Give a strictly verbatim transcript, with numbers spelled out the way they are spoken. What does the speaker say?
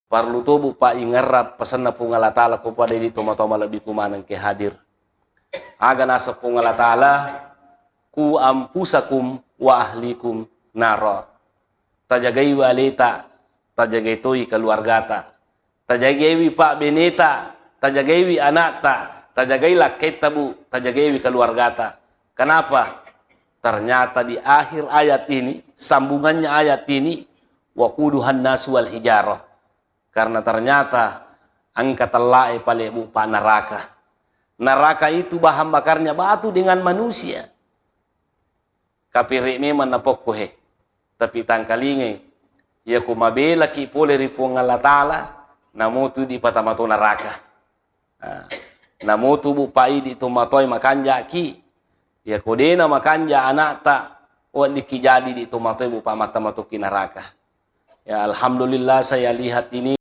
Parellu to, Bu, paingerrang pesenna Puang Allah Ta'ala ko pada idi tomatoa malebbiku maneng ke hadir. Aga naseng Puang Allah Ta'ala, "Ku anfusakum wa ahlikum nara." Tajagaiwi aleta, tajagai toi keluargata. Tajagaiwi pabbeneta, tajagaiwi anakta, tajagai lakketta, Bu, tajagaiwi keluargata. Kenapa? Ternyata di akhir ayat ini, sambungannya ayat ini, "Waquduhan nasu wal hijarah." Karena ternyata engka tellae pale, Bu, pa neraka. Neraka itu bahan bakarnya batu dengan manusia. Kapere memang napokko he. Tapi tangkalingai, iya ko mabelaki pole ri Puang Allah Ta'ala, namotu dipatamato neraka. Nah, namotu, Bu, paidi tomatoae makanjaki. Iya ko dena makanja anakta, weddikki jadi di tomatoae, Bu, pa matamatoki neraka. Ya, alhamdulillah, saya lihat ini